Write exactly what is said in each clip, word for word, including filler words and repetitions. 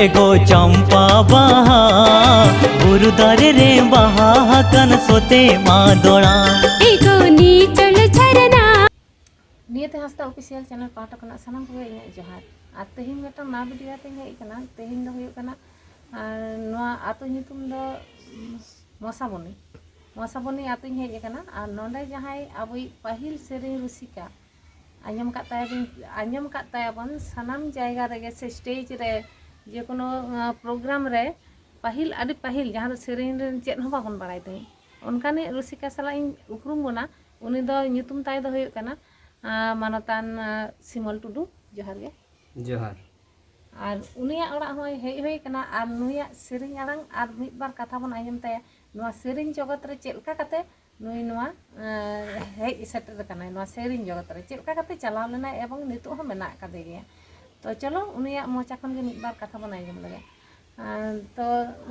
ᱮᱜᱳ ᱪᱟᱢᱯᱟ ᱵᱟᱦᱟ, ᱵᱩᱨᱩ ᱫᱟᱨᱮ ᱨᱮ ᱵᱟᱦᱟ ᱟᱠᱟᱱ ᱥᱚᱛᱮ ᱢᱟᱫᱚᱲᱟ᱾ ᱮᱜᱳ ᱱᱤᱪᱚᱞ ᱡᱷᱟᱨᱱᱟ᱾ ᱱᱤᱭᱟᱹᱛᱮ ᱦᱟᱸᱥᱫᱟ ᱚᱯᱷᱤᱥᱤᱭᱟᱞ ᱪᱮᱱᱮᱞ ᱯᱟᱦᱴᱟ ᱠᱷᱚᱱᱟᱜ ᱥᱟᱱᱟᱢ ᱠᱚᱜᱮ ᱤᱧᱟᱹᱜ ᱡᱚᱦᱟᱨ᱾ ᱟᱨ ᱛᱮᱦᱮᱧ ᱢᱤᱫᱴᱟᱝ ᱱᱟᱣᱟ ᱵᱷᱤᱰᱤᱭᱳ ᱛᱮᱧ ᱦᱮᱡ ᱟᱠᱟᱱᱟ᱾ ᱛᱮᱦᱮᱧ ᱫᱚ ᱦᱩᱭᱩᱜ ᱠᱟᱱᱟ, ᱟᱨ ᱱᱚᱣᱟ ᱟᱛᱳ ᱧᱩᱛᱩᱢ ᱫᱚ, ᱩᱢ, ᱢᱚᱥᱟᱵᱚᱱᱤ᱾ ᱢᱚᱥᱟᱵᱚᱱᱤ ᱟᱛᱳᱧ ᱦᱮᱡ ᱟᱠᱟᱱᱟ᱾ ᱟᱨ ᱱᱚᱰᱮ ᱡᱟᱦᱟᱸᱭ ᱟᱵᱚᱭᱤᱡ ᱯᱟᱹᱦᱤᱞ ᱥᱮᱨᱮᱧ ᱨᱩᱥᱤᱠᱟ, ᱟᱸᱡᱚᱢ ᱠᱟᱜ ᱛᱟᱭᱟᱵᱚᱱ, ᱟᱸᱡᱚᱢ ᱠᱟᱜ ᱛᱟᱭᱟᱵᱚᱱ ᱥᱟᱱᱟᱢ ᱡᱟᱭᱜᱟ ᱨᱮᱜᱮ, ᱥᱮ ᱥᱴᱮᱡᱽ ᱨᱮ, ᱡᱮᱠᱳᱱᱳ, ᱟᱸ, ᱯᱨᱳᱜᱨᱟᱢ ᱨᱮ, ᱯᱟᱹᱦᱤᱞ, ᱟᱹᱰᱤ ᱯᱟᱹᱦᱤᱞ, ᱡᱟᱦᱟᱸ ᱫᱚ ᱥᱮᱨᱮᱧ ᱨᱮᱱ ᱪᱮᱫ ᱦᱚᱸ ᱵᱟᱵᱚᱱ ᱵᱟᱲᱟᱭ ᱛᱟᱦᱮᱸᱫ, ᱚᱱᱠᱟᱱᱤᱡ ᱨᱩᱥᱤᱠᱟ ᱥᱟᱞᱟᱜ ᱤᱧ ᱩᱯᱨᱩᱢ ᱵᱚᱱᱟ᱾ ᱩᱱᱤ ᱫᱚ, ᱧᱩᱛᱩᱢ ᱛᱟᱭ ᱫᱚ ᱦᱩᱭᱩᱜ ᱠᱟᱱᱟ, ᱟᱸ, ᱢᱟᱱᱚᱛᱟᱱ, ᱟᱸ, ᱥᱤᱢᱚᱞ ᱴᱩᱰᱩ᱾ ᱡᱚᱦᱟᱨ ᱜᱮ᱾ ᱡᱚᱦᱟᱨ᱾ ᱟᱨ ᱩᱱᱤᱭᱟᱜ ᱚᱲᱟᱜ ᱦᱚᱸᱭ ᱦᱮᱡ ᱦᱩᱭ ᱠᱟᱱᱟ, ᱟᱨ ᱱᱩᱭᱟᱜ ᱥᱮᱨᱮᱧ ᱟᱲᱟᱝ ᱟᱨ ᱢᱤᱫ ᱵᱟᱨ ᱠᱟᱛᱷᱟ ᱵᱚᱱ ᱟᱸᱡᱚᱢ ᱛᱟᱭᱟ᱾ ᱱᱚᱣᱟ ᱥᱮᱨᱮᱧ ᱡᱚᱜᱚᱛ ᱨᱮ ᱪᱮᱫ ᱞᱮᱠᱟ ᱠᱟᱛᱮ ᱱᱩᱭ ᱱᱚᱣᱟ, ᱮᱸ, ᱦᱮᱡ ᱥᱮᱴᱮᱨ ᱟᱠᱟᱱᱟᱭ, ᱱᱚᱣᱟ ᱥᱮᱨᱮᱧ ᱡᱚᱜᱚᱛ ᱨᱮ ᱪᱮᱫ ᱞᱮᱠᱟ ᱠᱟᱛᱮ ᱪᱟᱞᱟᱣ ᱞᱮᱱᱟᱭ ᱮᱵᱚᱝ ᱱᱤᱛᱚᱜ ᱦᱚᱸ ᱢᱮᱱᱟᱜ ᱟᱠᱟᱫᱮ ᱜᱮᱭᱟ᱾ ᱛᱚ ᱪᱚᱞᱚ, ᱩᱱᱤᱭᱟᱜ ᱢᱚᱪᱟ ᱠᱷᱚᱱ ᱜᱮ ᱢᱤᱫ ᱵᱟᱨ ᱠᱟᱛᱷᱟ ᱵᱚᱱ ᱟᱸᱡᱚᱢ ᱞᱮᱜᱮ᱾ ᱟᱨ ᱛᱚ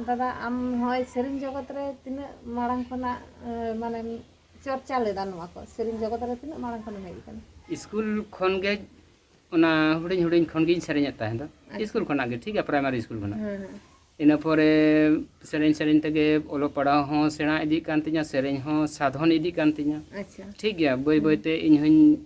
ᱫᱟᱫᱟ, ᱟᱢ ᱱᱚᱜᱼᱚᱭ ᱥᱮᱨᱮᱧ ᱡᱚᱜᱚᱛ ᱨᱮ ᱛᱤᱱᱟᱹᱜ ᱢᱟᱲᱟᱝ ᱠᱷᱚᱱᱟᱜ, ᱮᱸ, ᱢᱟᱱᱮᱢ ᱪᱚᱨᱪᱟ ᱞᱮᱫᱟ ᱱᱚᱣᱟ ᱠᱚ? ᱥᱮᱨᱮᱧ ᱡᱚᱜᱚᱛ ᱨᱮ ᱛᱤᱱᱟᱹᱜ ᱢᱟᱲᱟᱝ ᱠᱷᱚᱱᱮᱢ ᱦᱮᱡ ᱟᱠᱟᱱᱟ? ᱤᱥᱠᱩᱞ ᱠᱷᱚᱱ ᱜᱮ, ᱚᱱᱟ ᱦᱩᱰᱤᱧ ᱦᱩᱰᱤᱧ ᱠᱷᱚᱱ ᱜᱤᱧ ᱥᱮᱨᱮᱧᱮᱫ ᱛᱟᱦᱮᱸ ᱫᱚ᱾ ᱟᱪᱪᱷᱟ᱾ ᱤᱥᱠᱩᱞ ᱠᱷᱚᱱᱟᱜ ᱜᱮ, ᱴᱷᱤᱠ ᱜᱮᱭᱟ, ᱯᱨᱟᱭᱢᱟᱨᱤ ᱤᱥᱠᱩᱞ ᱠᱷᱚᱱᱟᱜ᱾ ᱦᱮᱸ, ᱦᱮᱸ᱾ ᱤᱱᱟᱹ ᱯᱚᱨᱮ ᱥᱮᱨᱮᱧ ᱥᱮᱨᱮᱧ ᱛᱮᱜᱮ ᱚᱞᱚᱜ ᱯᱟᱲᱦᱟᱣ ᱦᱚᱸ ᱥᱮᱬᱟ ᱤᱫᱤᱜ ᱠᱟᱱ ᱛᱤᱧᱟ, ᱥᱮᱨᱮᱧ ᱦᱚᱸ ᱥᱟᱫᱷᱚᱱ ᱤᱫᱤᱜ ᱠᱟᱱ ᱛᱤᱧᱟ᱾ ᱟᱪᱪᱷᱟ᱾ ᱴᱷᱤᱠ ᱜᱮᱭᱟ, ᱵᱟᱹᱭ ᱦᱩᱸ᱾ ᱵᱟᱹᱭᱛᱮ ᱤᱧ ᱦᱚᱸᱧ,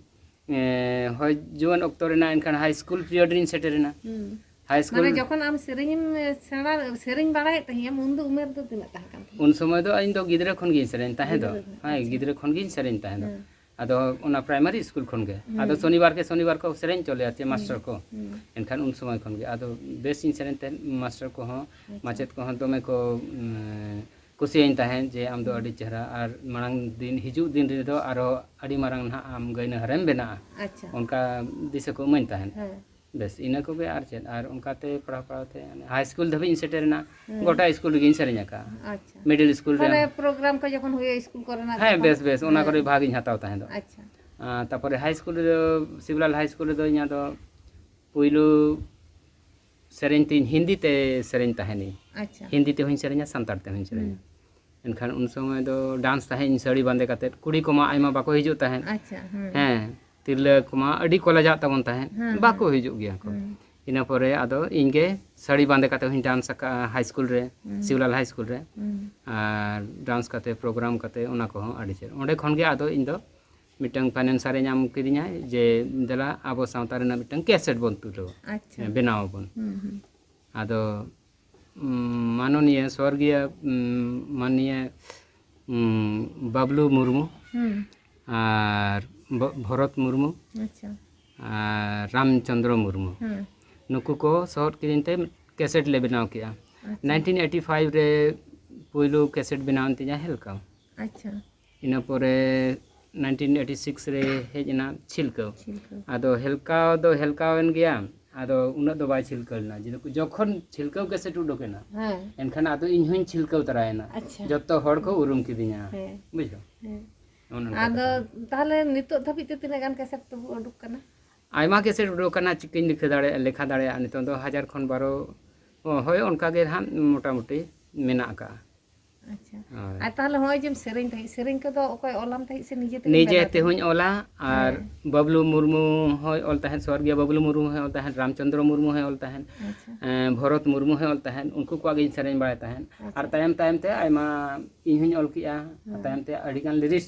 ᱮ, ᱦᱳᱭ, ᱡᱩᱣᱟᱹᱱ ᱚᱠᱛᱚ ᱨᱮᱱᱟᱜ ᱮᱱᱠᱷᱟᱱ ᱦᱟᱭ ᱥᱠᱩᱞ ᱯᱤᱨᱤᱭᱚᱰ ᱨᱤᱧ ᱥᱮᱴᱮᱨᱮᱱᱟ᱾ ᱦᱩᱸ᱾ ᱦᱟᱭ ᱥᱠᱩᱞ ᱢᱟᱱᱮ ᱡᱚᱠᱷᱚᱱ ᱟᱢ ᱥᱮᱨᱮᱧᱮᱢ, ᱮ, ᱥᱮᱬᱟ, ᱥᱮᱨᱮᱧ ᱵᱟᱲᱟᱭᱮᱫ ᱛᱟᱦᱮᱸᱫ ᱟᱢ, ᱩᱱ ᱫᱚ ᱩᱢᱮᱨ ᱫᱚ ᱛᱤᱱᱟᱹᱜ ᱛᱟᱦᱮᱸ ᱠᱟᱱ ᱛᱟᱢᱟ? ᱩᱱ ᱥᱚᱢᱚᱭ ᱫᱚ ᱤᱧ ᱫᱚ ᱜᱤᱫᱽᱨᱟᱹ ᱠᱷᱚᱱ ᱜᱤᱧ ᱥᱮᱨᱮᱧ ᱛᱟᱦᱮᱸ ᱫᱚ᱾ ᱜᱤᱫᱽᱨᱟᱹ ᱠᱷᱚᱱ, ᱦᱮᱸ, ᱟᱪᱪᱷᱟ᱾ ᱜᱤᱫᱽᱨᱟᱹ ᱠᱷᱚᱱ ᱜᱤᱧ ᱥᱮᱨᱮᱧ ᱛᱟᱦᱮᱸ ᱫᱚ᱾ ᱦᱮᱸ᱾ ᱟᱫᱚ ᱚᱱᱟ ᱯᱨᱟᱭᱢᱟᱨᱤ ᱥᱠᱩᱞ ᱠᱷᱚᱱ ᱜᱮ᱾ ᱦᱩᱸ᱾ ᱟᱫᱚ ᱥᱚᱱᱤᱵᱟᱨ ᱠᱮ ᱥᱚᱱᱤᱵᱟᱨ ᱠᱚ ᱥᱮᱨᱮᱧ ᱦᱚᱪᱚ ᱞᱮᱭᱟ ᱪᱮ ᱦᱩᱸ᱾ ᱢᱟᱥᱴᱟᱨ ᱠᱚ᱾ ᱦᱩᱸ᱾ ᱮᱱᱠᱷᱟᱱ ᱩᱱ ᱥᱚᱢᱚᱭ ᱠᱷᱚᱱ ᱜᱮ ᱟᱫᱚ ᱵᱮᱥ ᱤᱧ ᱥᱮᱨᱮᱧ ᱛᱟᱦᱮᱸᱫ, ᱢᱟᱥᱴᱟᱨ ᱠᱚᱦᱚᱸ, ᱟᱪᱪᱷᱟ᱾ ᱢᱟᱪᱮᱫ ᱠᱚᱦᱚᱸ ᱫᱚᱢᱮ ᱠᱚ, ᱩᱸ, ᱠᱩᱥᱤᱭᱟᱹᱧ ᱛᱟᱦᱮᱸᱫ ᱡᱮ ᱟᱢ ᱫᱚ ᱦᱩᱸ᱾ ᱟᱹᱰᱤ ᱪᱮᱦᱨᱟ, ᱟᱨ ᱢᱟᱲᱟᱝ ᱫᱤᱱ, ᱦᱤᱡᱩᱜ ᱫᱤᱱ ᱨᱮᱫᱚ ᱟᱨᱦᱚᱸ ᱟᱹᱰᱤ ᱢᱟᱨᱟᱝ ᱱᱟᱦᱟᱜ ᱟᱢ ᱜᱟᱹᱭᱱᱟᱹᱦᱟᱨᱮᱢ ᱵᱮᱱᱟᱜᱼᱟ᱾ ᱟᱪᱪᱷᱟ᱾ ᱚᱱᱠᱟ ᱫᱤᱥᱟᱹ ᱠᱚ ᱤᱢᱟᱹᱧ ᱛᱟᱦᱮᱸᱫ᱾ ᱦᱮᱸ᱾ ᱵᱮᱥ, ᱤᱱᱟᱹ ᱠᱚᱜᱮ᱾ ᱟᱨ ᱪᱮᱫ, ᱟᱨ ᱚᱱᱠᱟᱛᱮ ᱯᱟᱲᱦᱟᱣ ᱯᱟᱲᱦᱟᱣ ᱛᱮ ᱦᱟᱭ ᱥᱠᱩᱞ ᱫᱷᱟᱹᱵᱤᱡ ᱤᱧ ᱥᱮᱴᱮᱨ ᱮᱱᱟ᱾ ᱦᱩᱸ᱾ ᱜᱚᱴᱟ ᱥᱠᱩᱞ ᱨᱮᱜᱮᱧ ᱥᱮᱨᱮᱧ ᱟᱠᱟᱫᱼᱟ᱾ ᱟᱪᱪᱷᱟ᱾ ᱢᱤᱰᱤᱞ ᱥᱠᱩᱞ ᱨᱮ᱾ ᱢᱟᱱᱮ ᱯᱨᱳᱜᱨᱟᱢ ᱠᱚ ᱡᱚᱠᱷᱚᱱ ᱦᱩᱭᱩᱜᱼᱟ ᱥᱠᱩᱞ ᱠᱚᱨᱮᱱᱟᱜ, ᱦᱮᱸ, ᱛᱚᱠᱷᱚᱱ? ᱵᱮᱥ, ᱵᱮᱥ, ᱚᱱᱟ ᱦᱮᱸ᱾ ᱠᱚᱨᱮ ᱵᱷᱟᱜᱽ ᱤᱧ ᱦᱟᱛᱟᱣ ᱛᱟᱦᱮᱸ ᱫᱚ᱾ ᱟᱪᱪᱷᱟ᱾ ᱟᱨ ᱛᱟᱯᱚᱨᱮ ᱦᱟᱭ ᱥᱠᱩᱞ ᱨᱮᱫᱚ, ᱥᱤᱵᱽᱞᱟᱞ ᱦᱟᱭ ᱥᱠᱩᱞ ᱨᱮᱫᱚ ᱤᱧ ᱟᱫᱚ ᱯᱩᱭᱞᱩ ᱥᱮᱨᱮᱧ ᱛᱤᱧ ᱦᱤᱱᱫᱤ ᱛᱮ ᱥᱮᱨᱮᱧ ᱛᱟᱦᱮᱱᱤᱧ᱾ ᱟᱪᱪᱷᱟ᱾ ᱦᱤᱱᱫᱤ ᱛᱮᱦᱚᱧ ᱥᱮᱨᱮᱧᱟ, ᱥᱟᱱᱛᱟᱲ ᱛᱮᱦᱚᱧ ᱥᱮᱨᱮᱧᱟ᱾ ᱦᱩᱸ᱾ ᱮᱱᱠᱷᱟᱱ ᱩᱱ ᱥᱚᱢᱚᱭ ᱫᱚ ᱰᱟᱱᱥ ᱛᱟᱦᱮᱸᱫ ᱤᱧ ᱥᱟᱹᱲᱤ ᱵᱟᱸᱫᱮ ᱠᱟᱛᱮᱫ, ᱠᱩᱲᱤ ᱠᱚᱢᱟ ᱟᱭᱢᱟ ᱵᱟᱠᱚ ᱦᱤᱡᱩᱜ ᱛᱟᱦᱮᱸᱫ᱾ ᱟᱪᱪᱷᱟ, ᱦᱩᱸ᱾ ᱦᱮᱸ, ᱛᱤᱨᱞᱟᱹ ᱠᱚᱢᱟ ᱟᱹᱰᱤ ᱠᱚ ᱞᱟᱡᱟᱜ ᱛᱟᱵᱚᱱ ᱛᱟᱦᱮᱸᱫ, ᱦᱩᱸ, ᱵᱟᱠᱚ ᱦᱩᱸ᱾ ᱦᱤᱡᱩᱜ ᱜᱮᱭᱟ ᱠᱚ᱾ ᱦᱩᱸ᱾ ᱤᱱᱟᱹ ᱯᱚᱨᱮ ᱟᱫᱚ ᱤᱧ ᱜᱮ ᱥᱟᱹᱲᱤ ᱵᱟᱸᱫᱮ ᱠᱟᱛᱮ ᱦᱚᱸᱧ ᱰᱟᱱᱥ ᱟᱠᱟᱫᱼᱟ ᱦᱟᱭ ᱥᱠᱩᱞ ᱨᱮ, ᱦᱩᱸ᱾ ᱥᱤᱣᱞᱟᱞ ᱦᱟᱭ ᱥᱠᱩᱞ ᱨᱮ᱾ ᱦᱩᱸ᱾ ᱟᱨ ᱰᱟᱱᱥ ᱠᱟᱛᱮ, ᱯᱨᱳᱜᱨᱟᱢ ᱠᱟᱛᱮ, ᱚᱱᱟ ᱠᱚᱦᱚᱸ ᱟᱹᱰᱤ ᱪᱮᱦᱨᱟ᱾ ᱚᱸᱰᱮ ᱠᱷᱚᱱ ᱜᱮ ᱟᱫᱚ ᱤᱧ ᱫᱚ ᱢᱤᱫᱴᱟᱝ ᱯᱷᱟᱭᱱᱮᱱᱥᱟᱨ ᱮ ᱧᱟᱢ ᱠᱤᱫᱤᱧᱟ ᱡᱮ, "ᱫᱮᱞᱟ ᱟᱵᱚ ᱥᱟᱶᱛᱟ ᱨᱮᱱᱟᱜ ᱢᱤᱫᱴᱟᱝ ᱠᱮᱥᱮᱴ ᱵᱚᱱ ᱛᱩᱞᱟᱹᱣᱟ, ᱟᱪᱪᱷᱟ᱾ ᱵᱮᱱᱟᱣ ᱟᱵᱚᱱ᱾" ᱦᱩᱸ, ᱦᱩᱸ᱾ ᱟᱫᱚ, ᱩᱢ, ᱢᱟᱱᱚᱱᱤᱭᱟᱹ ᱥᱣᱚᱨᱜᱤᱭᱟᱹ, ᱩᱢ, ᱢᱟᱱᱱᱤᱭᱟᱹ, ᱩᱢ, ᱵᱟᱵᱞᱩ ᱢᱩᱨᱢᱩ ᱦᱩᱸ᱾ ᱟᱨ ᱵᱚ-, ᱵᱷᱚᱨᱚᱛ ᱢᱩᱨᱢᱩ ᱟᱪᱪᱷᱟ᱾ ᱟᱨ ᱨᱟᱢᱪᱚᱸᱫᱽᱨᱚ ᱢᱩᱨᱢᱩ, ᱦᱩᱸ᱾ ᱱᱩᱠᱩ ᱠᱚ ᱥᱚᱦᱚᱫ ᱠᱤᱫᱤᱧ ᱛᱮ ᱠᱮᱥᱮᱴ ᱞᱮ ᱵᱮᱱᱟᱣ ᱠᱮᱜᱼᱟ᱾ ᱟᱪᱪᱷᱟ᱾ ᱱᱟᱭᱤᱱᱴᱤᱱ ᱮᱭᱤᱴᱤ ᱯᱷᱟᱭᱤᱵᱷ ᱨᱮ ᱯᱩᱭᱞᱩ ᱠᱮᱥᱮᱴ ᱵᱮᱱᱟᱣ ᱮᱱ ᱛᱤᱧᱟ ᱦᱮᱞᱠᱟᱣ᱾ ᱟᱪᱪᱷᱟ᱾ ᱤᱱᱟᱹ ᱯᱚᱨᱮ ᱱᱟᱭᱤᱱᱴᱤᱱ ᱮᱭᱤᱴᱤ ᱥᱤᱠᱥ ᱨᱮ ᱦᱮᱡ ᱮᱱᱟ ᱪᱷᱤᱞᱠᱟᱹᱣ᱾ ᱪᱷᱤᱞᱠᱟᱹᱣ᱾ ᱟᱫᱚ ᱦᱮᱞᱠᱟᱣ ᱫᱚ ᱦᱮᱞᱠᱟᱣ ᱮᱱ ᱜᱮᱭᱟ, ᱟᱫᱚ ᱩᱱᱟᱹᱜ ᱫᱚ ᱵᱟᱭ ᱪᱷᱤᱞᱠᱟᱹᱣ ᱞᱮᱱᱟ᱾ ᱡᱮ ᱡᱚᱠᱷᱚᱱ ᱪᱷᱤᱞᱠᱟᱹᱣ ᱠᱮᱥᱮᱴ ᱩᱰᱩᱠ ᱮᱱᱟ, ᱦᱮᱸ᱾ ᱮᱱᱠᱷᱟᱱ ᱟᱫᱚ ᱤᱧ ᱦᱚᱸᱧ ᱪᱷᱤᱞᱠᱟᱹᱣ ᱛᱚᱨᱟᱭᱮᱱᱟ᱾ ᱟᱪᱪᱷᱟ᱾ ᱡᱚᱛᱚ ᱦᱚᱲ ᱠᱚ ᱩᱨᱩᱢ ᱠᱤᱫᱤᱧᱟ᱾ ᱦᱮᱸ᱾ ᱵᱩᱡᱷᱟᱹᱣ? ᱦᱮᱸ᱾ ᱚᱱᱮ ᱚᱱᱠᱟ ᱟᱫᱚ ᱠᱟᱛᱷᱟ᱾ ᱛᱟᱦᱚᱞᱮ ᱱᱤᱛᱚᱜ ᱫᱷᱟᱹᱵᱤᱡ ᱛᱮ ᱛᱤᱱᱟᱹᱜ ᱜᱟᱱ ᱠᱮᱥᱮᱴ ᱛᱟᱵᱚ ᱩᱰᱩᱠ ᱠᱟᱱᱟ? ᱟᱭᱢᱟ ᱠᱮᱥᱮᱴ ᱩᱰᱩᱠ ᱟᱠᱟᱱᱟ, ᱪᱤᱠᱟᱹᱧ ᱞᱮᱠᱷᱟ ᱫᱟᱲᱮᱭᱟᱜᱼᱟ, ᱞᱮᱠᱷᱟ ᱫᱟᱲᱮᱭᱟᱜᱼᱟ᱾ ᱱᱤᱛᱚᱝ ᱫᱚ ᱦᱟᱡᱟᱨ ᱠᱷᱚᱱ ᱵᱟᱨᱚ, ᱦᱳᱭ, ᱚᱱᱠᱟ ᱜᱮ ᱦᱟᱸᱜ ᱢᱚᱴᱟᱢᱩᱴᱤ ᱢᱮᱱᱟᱜ ᱟᱠᱟᱜᱼᱟ᱾ ᱟᱪᱪᱷᱟ᱾ ᱦᱳᱭ᱾ ᱟᱨ ᱛᱟᱦᱚᱞᱮ ᱦᱚᱸᱜᱼᱚᱭ ᱡᱮᱢ ᱥᱮᱨᱮᱧ ᱛᱟᱦᱮᱸᱫ, ᱥᱮᱨᱮᱧ ᱠᱚᱫᱚ ᱚᱠᱚᱭ ᱚᱞᱟᱢ ᱛᱟᱦᱮᱸᱫ ᱥᱮ ᱱᱤᱡᱮ ᱛᱮᱜᱮᱢ ᱱᱤᱡᱮ ᱵᱮᱱᱟᱣ ᱛᱮᱦᱚᱸᱧ ᱛᱟᱦᱮᱸᱫ? ᱚᱞᱟ, ᱟᱨ ᱦᱮᱸ᱾ ᱵᱟᱵᱞᱩ ᱢᱩᱨᱢᱩ ᱦᱚᱸᱭ ᱚᱞ ᱛᱟᱦᱮᱸᱫ, ᱥᱚᱨᱜᱤᱭᱚ ᱵᱟᱵᱞᱩ ᱢᱩᱨᱢᱩ ᱦᱚᱸᱭ ᱚᱞ ᱛᱟᱦᱮᱸᱫ, ᱨᱟᱢᱪᱚᱸᱫᱽᱨᱚ ᱢᱩᱨᱢᱩ ᱦᱚᱸᱭ ᱚᱞ ᱛᱟᱦᱮᱸᱫ, ᱟᱪᱪᱷᱟ᱾ ᱮᱸ, ᱵᱷᱚᱨᱚᱛ ᱢᱩᱨᱢᱩ ᱦᱚᱸᱭ ᱚᱞ ᱛᱟᱦᱮᱸᱫ, ᱩᱱᱠᱩ ᱠᱚᱣᱟᱜ ᱜᱤᱧ ᱥᱮᱨᱮᱧ ᱵᱟᱲᱟᱭ ᱛᱟᱦᱮᱸᱫ᱾ ᱟᱨ ᱟᱪᱪᱷᱟ᱾ ᱛᱟᱭᱚᱢ ᱛᱟᱭᱚᱢ ᱛᱮ ᱟᱭᱢᱟ ᱤᱧ ᱦᱚᱸᱧ ᱚᱞ ᱠᱮᱜᱼᱟ, ᱟᱨ ᱦᱮᱸ᱾ ᱛᱟᱭᱚᱢ ᱛᱮ ᱟᱹᱰᱤ ᱜᱟᱱ ᱞᱤᱨᱤᱠᱥ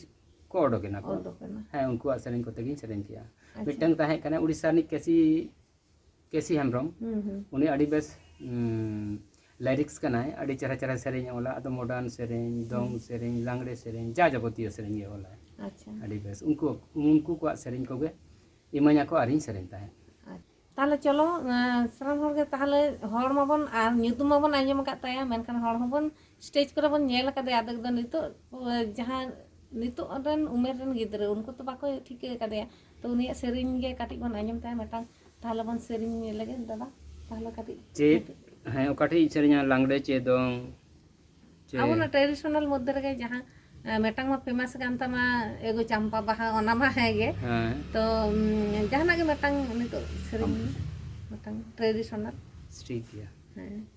ᱠᱚ ᱚᱰᱚᱠ ᱮᱱᱟ ᱠᱚ᱾ ᱚᱰᱚᱠ ᱮᱱᱟ᱾ ᱦᱮᱸ, ᱩᱱᱠᱩᱣᱟᱜ ᱥᱮᱨᱮᱧ ᱠᱚᱛᱮ ᱜᱤᱧ ᱥᱮᱨᱮᱧ ᱠᱮᱜᱼᱟ᱾ ᱟᱪᱪᱷᱟ᱾ ᱢᱤᱫᱴᱟᱝ ᱛᱟᱦᱮᱸ ᱠᱟᱱᱟ ᱩᱲᱤᱥᱥᱟ ᱨᱤᱱᱤᱡ ᱠᱮᱥᱤ, ᱠᱮᱥᱤ ᱦᱮᱢᱵᱨᱚᱢ, ᱦᱩᱸ, ᱦᱩᱸ᱾ ᱩᱱᱤ ᱟᱹᱰᱤ ᱵᱮᱥ, ᱩᱸ, ᱞᱤᱨᱤᱠᱥ ᱠᱟᱱᱟᱭ, ᱟᱹᱰᱤ ᱪᱮᱦᱨᱟ ᱪᱮᱦᱨᱟ ᱥᱮᱨᱮᱧ ᱮ ᱚᱞᱟ, ᱟᱫᱚ ᱢᱚᱰᱟᱨᱱ ᱥᱮᱨᱮᱧ, ᱫᱚᱝ ᱦᱩᱸ᱾ ᱥᱮᱨᱮᱧ, ᱞᱟᱜᱽᱲᱮ ᱥᱮᱨᱮᱧ, ᱡᱟ ᱡᱟᱵᱚᱛᱤᱭᱚ ᱥᱮᱨᱮᱧ ᱜᱮ ᱚᱞᱟᱭ᱾ ᱟᱪᱪᱷᱟ᱾ ᱟᱹᱰᱤ ᱵᱮᱥ᱾ ᱩᱱᱠᱩ, ᱩᱱᱠᱩ ᱠᱚᱣᱟᱜ ᱥᱮᱨᱮᱧ ᱠᱚᱜᱮ ᱤᱢᱟᱹᱧᱟᱠᱚ ᱟᱨᱤᱧ ᱥᱮᱨᱮᱧ ᱛᱟᱦᱮᱸᱫ᱾ ᱟᱪᱪᱷᱟ᱾ ᱛᱟᱦᱞᱮ ᱪᱚᱞᱚ, ᱮᱸ, ᱥᱟᱱᱟᱢ ᱦᱚᱲᱜᱮ ᱛᱟᱦᱞᱮ ᱦᱚᱲ ᱢᱟᱵᱚᱱ ᱟᱨ ᱧᱩᱛᱩᱢ ᱢᱟᱵᱚᱱ ᱟᱸᱡᱚᱢ ᱟᱠᱟᱫ ᱛᱟᱭᱟ, ᱢᱮᱱᱠᱷᱟᱱ ᱦᱚᱲ ᱦᱚᱸᱵᱚᱱ ᱥᱴᱮᱡᱽ ᱠᱚᱨᱮ ᱵᱚᱱ ᱧᱮᱞ ᱟᱠᱟᱫᱮᱭᱟ, ᱟᱫᱚ ᱮᱠᱫᱚᱢ ᱱᱤᱛᱚᱜ, ᱮᱸ, ᱡᱟᱦᱟᱸ ᱱᱤᱛᱚᱜ ᱨᱮᱱ ᱩᱢᱮᱨ ᱨᱮᱱ ᱜᱤᱫᱽᱨᱟᱹ, ᱩᱱᱠᱩ ᱛᱚ ᱵᱟᱠᱚ ᱴᱷᱤᱠᱟᱹ ᱟᱠᱟᱫᱮᱭᱟ᱾ ᱛᱚ ᱩᱱᱤᱭᱟᱜ ᱥᱮᱨᱮᱧ ᱜᱮ ᱠᱟᱹᱴᱤᱡ ᱵᱚᱱ ᱟᱸᱡᱚᱢ ᱛᱟᱭᱟ ᱢᱤᱫᱴᱟᱝ, ᱛᱟᱦᱞᱮ ᱵᱚᱱ ᱥᱮᱨᱮᱧ ᱞᱮᱜᱮ ᱫᱟᱫᱟ, ᱛᱟᱦᱞᱮ ᱠᱟᱹᱴᱤᱡ᱾ ᱪᱮᱫ? ᱦᱮᱸ, ᱚᱠᱟᱴᱷᱮᱡ ᱤᱧ ᱥᱮᱨᱮᱧᱟ? ᱞᱟᱜᱽᱲᱮ ᱪᱮ ᱫᱚᱝ? ᱪᱮ? ᱟᱵᱚᱱᱟᱜ traditional ᱢᱚᱫᱽᱫᱷᱮ ᱨᱮᱜᱮ ᱡᱟᱦᱟᱸ, ᱮ, ᱢᱤᱫᱴᱟᱝ ᱢᱟ famous ᱠᱟᱱ ᱛᱟᱢᱟ, ᱮᱜᱳ ᱪᱟᱢᱯᱟ ᱵᱟᱦᱟ, ᱚᱱᱟ ᱢᱟ ᱦᱮᱸ ᱜᱮ᱾ ᱦᱮᱸ᱾ ᱛᱚ, ᱩᱢ, ᱡᱟᱦᱟᱱᱟᱜ ᱜᱮ ᱢᱤᱫᱴᱟᱝ ᱱᱤᱛᱚᱜ ᱥᱮᱨᱮᱧ ᱟᱢ ᱢᱮ, ᱢᱤᱫᱴᱟᱝ traditional᱾ ᱴᱷᱤᱠ ᱜᱮᱭᱟ᱾ ᱦᱮᱸ᱾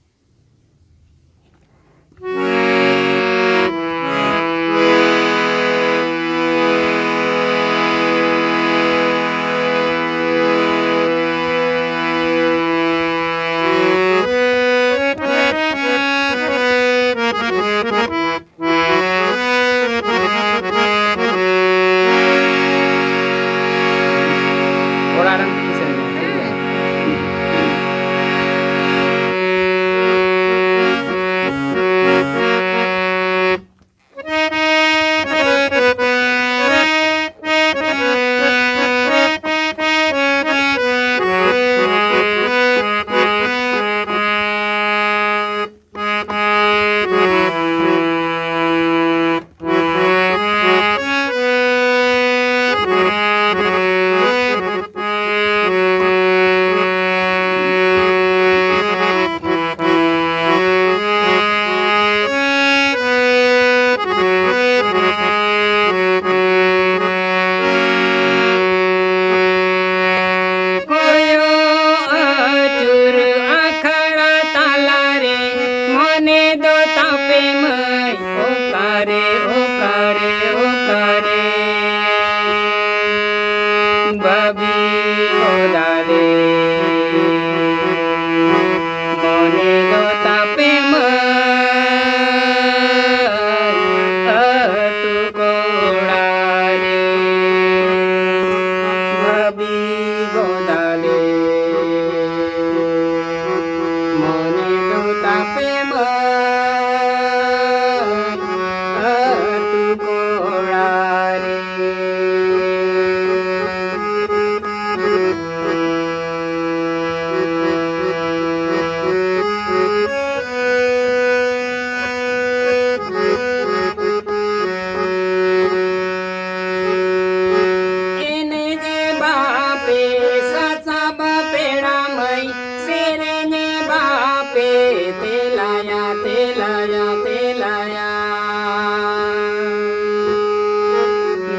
ᱛᱮᱞᱟᱭᱟ, ᱛᱮᱞᱟᱭᱟ, ᱛᱮᱞᱟᱭᱟ᱾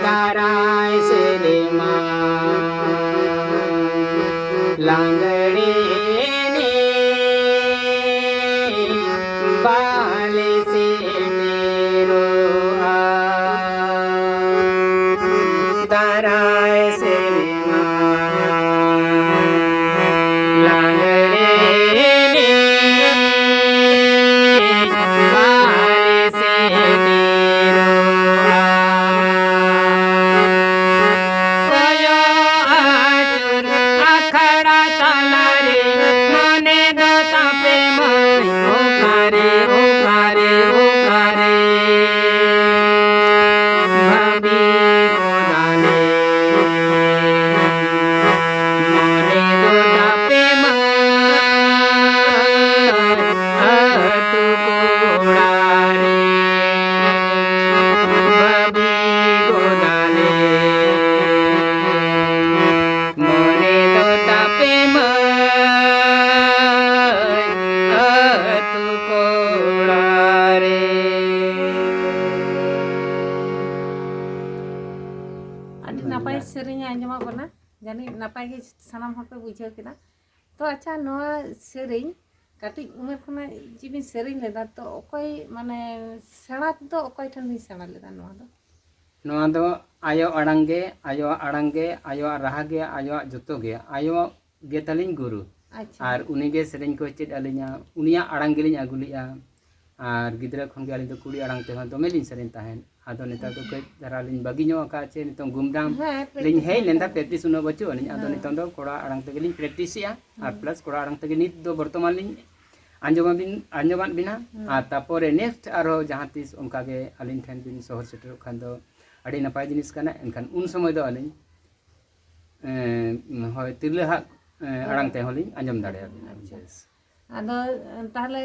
ᱫᱟᱨᱟᱭ ᱥᱮᱨᱢᱟ ᱞᱟᱝᱜᱽᱲᱮ ᱮᱱᱮᱡ ᱵᱟᱞᱮ ᱥᱮᱴᱮᱨᱚᱜᱼᱟ᱾ ᱫᱟᱨᱟᱭ ᱥᱮᱨᱢᱟ ᱞᱟᱜᱽᱲᱮ ᱮᱱᱮᱡ ᱵᱟᱞᱮ ᱥᱮᱴᱮᱨᱚᱜᱼᱟ᱾ ᱠᱚᱭᱚᱜ ᱟᱹᱪᱩᱨ ᱟᱠᱷᱲᱟ ᱛᱟᱞᱟᱨᱮ ᱢᱚᱱᱮ ᱫᱚ ᱛᱟᱯᱮ ᱢᱟᱹᱭ ᱚᱠᱟᱨᱮ, ᱚᱠᱟᱨᱮ, ᱚᱠᱟᱨᱮ? ᱵᱷᱟᱹᱵᱤ ᱜᱚᱫᱟᱞᱮ ᱢᱚᱱᱮ ᱫᱚ ᱛᱟᱯᱮ ᱢᱟᱹᱭ ᱟᱹᱛᱩ ᱠᱚᱲᱟᱨᱮ᱾ ᱵᱷᱟᱹᱵᱤ ᱜᱚᱫᱟᱞᱮ ᱢᱚᱱᱮ ᱫᱚ ᱛᱟᱯᱮ ᱢᱟᱹᱭ ᱟᱹᱛᱩ ᱠᱚᱲᱟᱨᱮ᱾ ᱟᱹᱰᱤ ᱱᱟᱯᱟᱭ ᱥᱮᱨᱮᱧ ᱮ ᱟᱸᱡᱚᱢᱟᱜ ᱵᱚᱱᱟ᱾ ᱡᱟᱹᱱᱤᱡ ᱱᱟᱯᱟᱭ ᱜᱮ ᱥᱟᱱᱟᱢ ᱦᱚᱲ ᱯᱮ ᱵᱩᱡᱷᱟᱹᱣ ᱠᱮᱫᱟ᱾ ᱛᱚ ᱟᱪᱪᱷᱟ, ᱱᱚᱣᱟ ᱥᱮᱨᱮᱧ ᱠᱟᱹᱴᱤᱡ ᱩᱢᱮᱨ ᱠᱷᱚᱱᱟᱜ ᱪᱮᱫ ᱵᱤᱱ ᱥᱮᱨᱮᱧ ᱞᱮᱫᱟ? ᱛᱚ ᱚᱠᱚᱭ, ᱢᱟᱱᱮ, ᱥᱮᱬᱟ ᱫᱚ ᱚᱠᱚᱭ ᱴᱷᱮᱱ ᱵᱤᱱ ᱥᱮᱬᱟ ᱞᱮᱫᱟ ᱱᱚᱣᱟ ᱫᱚ? ᱱᱚᱣᱟ ᱫᱚ ᱟᱭᱳ ᱟᱲᱟᱝ ᱜᱮ, ᱟᱭᱳᱣᱟᱜ ᱟᱲᱟᱝ ᱜᱮ, ᱟᱭᱳᱣᱟᱜ ᱨᱟᱦᱟ ᱜᱮ, ᱟᱭᱳᱣᱟᱜ ᱡᱚᱛᱚ ᱜᱮ᱾ ᱟᱭᱳ ᱜᱮ ᱛᱟᱹᱞᱤᱧ ᱜᱩᱨᱩ᱾ ᱟᱪᱪᱷᱟ᱾ ᱟᱨ ᱩᱱᱤ ᱜᱮ ᱥᱮᱨᱮᱧ ᱠᱚᱭ ᱪᱮᱫ ᱟᱹᱞᱤᱧᱟ, ᱩᱱᱤᱭᱟᱜ ᱟᱲᱟᱝ ᱜᱮᱞᱤᱧ ᱟᱹᱜᱩ ᱞᱮᱜᱼᱟ᱾ ᱟᱨ ᱜᱤᱫᱽᱨᱟᱹ ᱠᱷᱚᱱ ᱜᱮ ᱟᱹᱞᱤᱧ ᱫᱚ ᱠᱩᱲᱤ ᱟᱲᱟᱝ ᱛᱮᱦᱚᱸ ᱫᱚᱢᱮ ᱞᱤᱧ ᱥᱮᱨᱮᱧ ᱛᱟᱦᱮᱸᱫ᱾ ᱟᱫᱚ ᱱᱮᱛᱟᱨ ᱫᱚ ᱟᱪᱪᱷᱟ᱾ ᱠᱟᱹᱡ ᱫᱷᱟᱨᱟ ᱞᱤᱧ ᱵᱟᱹᱜᱤ ᱧᱚᱜ ᱟᱠᱟᱫᱼᱟ, ᱪᱮ ᱱᱤᱛᱚᱝ ᱜᱩᱢᱫᱟᱢ ᱦᱮᱸ, ᱞᱤᱧ practice ᱦᱮᱡ ᱞᱮᱱ ᱛᱟᱦᱮᱸ᱾ Practice ᱩᱱᱟᱹᱜ ᱵᱟᱹᱪᱩᱜ ᱟᱹᱱᱤᱡ᱾ ᱟᱫᱚ ᱦᱮᱸ᱾ ᱱᱤᱛᱚᱝ ᱫᱚ ᱠᱚᱲᱟ ᱟᱲᱟᱝ ᱛᱮᱜᱮ ᱞᱤᱧ practice ᱮᱜᱼᱟ᱾ ᱟᱨ ᱦᱩᱸ᱾ Plus ᱠᱚᱲᱟ ᱟᱲᱟᱝ ᱛᱮᱜᱮ ᱱᱤᱛ ᱫᱚ ᱵᱚᱨᱛᱚᱢᱟᱱ ᱞᱤᱧ ᱟᱸᱡᱚᱢᱟᱵᱤᱱ, ᱟᱸᱡᱚᱢᱟᱫ ᱵᱤᱱᱟ᱾ ᱦᱩᱸ᱾ ᱟᱨ ᱛᱟᱯᱚᱨᱮ next ᱟᱨᱦᱚᱸ ᱡᱟᱦᱟᱸ ᱛᱤᱥ ᱚᱱᱠᱟ ᱜᱮ ᱟᱹᱞᱤᱧ ᱴᱷᱮᱱ ᱵᱤᱱ ᱥᱚᱦᱚᱨ ᱥᱮᱴᱮᱨᱚᱜ ᱠᱷᱟᱱ ᱫᱚ ᱟᱹᱰᱤ ᱱᱟᱯᱟᱭ ᱡᱤᱱᱤᱥ ᱠᱟᱱᱟ᱾ ᱮᱱᱠᱷᱟᱱ ᱩᱱ ᱥᱚᱢᱚᱭ ᱫᱚ ᱟᱹᱞᱤᱧ, ᱮᱸ, ᱦᱳᱭ, ᱛᱤᱨᱞᱟᱹ ᱦᱟᱜ, ᱮᱸ, ᱟᱲᱟᱝ ᱦᱳᱭ᱾ ᱛᱮᱦᱚᱸ ᱞᱤᱧ ᱟᱸᱡᱚᱢ ᱫᱟᱲᱮᱭᱟᱜᱼᱟ᱾ Yes᱾ ᱟᱫᱚ, ᱛᱟᱦᱞᱮ,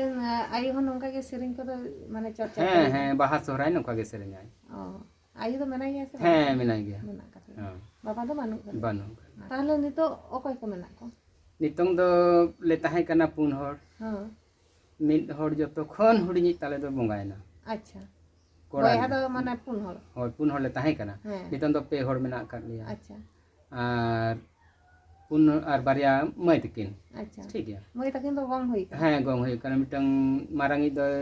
ᱟᱭᱳ ᱦᱚᱸ ᱱᱚᱝᱠᱟ ᱜᱮ ᱥᱮᱨᱮᱧ ᱠᱚᱫᱚ, ᱢᱟᱱᱮ, ᱪᱚᱨᱪᱟ ᱦᱮᱸ, ᱠᱚ? ᱦᱮᱸ, ᱵᱟᱦᱟ ᱥᱚᱦᱨᱟᱭ ᱱᱚᱝᱠᱟ ᱜᱮ ᱥᱮᱨᱮᱧᱟᱭ᱾ ᱚ, ᱟᱭᱳ ᱫᱚ ᱢᱮᱱᱟᱭ ᱜᱮᱭᱟ ᱥᱮ ᱵᱟᱝ? ᱦᱮᱸ, ᱢᱮᱱᱟᱭ ᱜᱮᱭᱟ᱾ ᱢᱮᱱᱟᱜ ᱠᱟᱫᱮᱭᱟ᱾ ᱦᱮᱸ᱾ ᱵᱟᱵᱟ ᱫᱚ ᱵᱟᱹᱱᱩᱜ ᱠᱟᱫᱮᱭᱟ? ᱵᱟᱹᱱᱩᱜ ᱠᱟᱫᱮᱭᱟ᱾ ᱛᱟᱦᱞᱮ ᱱᱤᱛᱚᱜ ᱚᱠᱚᱭ ᱠᱚ ᱢᱮᱱᱟᱜ ᱠᱚᱣᱟ? ᱱᱤᱛᱚᱝ ᱫᱚ ᱞᱮ ᱛᱟᱦᱮᱸ ᱠᱟᱱᱟ ᱯᱩᱱ ᱦᱚᱲ᱾ ᱦᱮᱸ᱾ ᱢᱤᱫ ᱦᱚᱲ ᱡᱚᱛᱚ ᱠᱷᱚᱱ ᱦᱩᱰᱤᱧᱤᱡ ᱛᱟᱞᱮ ᱫᱚ ᱵᱚᱸᱜᱟᱭᱮᱱᱟ᱾ ᱟᱪᱪᱷᱟ᱾ ᱠᱚᱲᱟ ᱵᱚᱭᱦᱟ ᱜᱤᱫᱽᱨᱟᱹ᱾ ᱫᱚ ᱢᱟᱱᱮ ᱯᱩᱱ ᱦᱚᱲ? ᱦᱳᱭ, ᱯᱩᱱ ᱦᱚᱲ ᱞᱮ ᱛᱟᱦᱮᱸ ᱠᱟᱱᱟ᱾ ᱦᱮᱸ᱾ ᱱᱤᱛᱚᱝ ᱫᱚ ᱯᱮ ᱦᱚᱲ ᱢᱮᱱᱟᱜ ᱟᱠᱟᱫ ᱞᱮᱭᱟ᱾ ᱟᱪᱪᱷᱟ᱾ ᱟᱨ ᱯᱩᱱ, ᱟᱨ ᱵᱟᱨᱭᱟ ᱢᱟᱹᱭ ᱛᱟᱹᱠᱤᱱ᱾ ᱟᱪᱪᱷᱟ᱾ ᱴᱷᱤᱠ ᱜᱮᱭᱟ᱾ ᱢᱟᱹᱭ ᱛᱟᱹᱠᱤᱱ ᱫᱚ ᱜᱚᱝ ᱦᱩᱭ ᱠᱟᱱᱟ? ᱦᱮᱸ, ᱜᱚᱝ ᱦᱩᱭ ᱠᱟᱱᱟ᱾ ᱢᱤᱫᱴᱟᱝ ᱢᱟᱨᱟᱝᱤᱡ ᱫᱚᱭ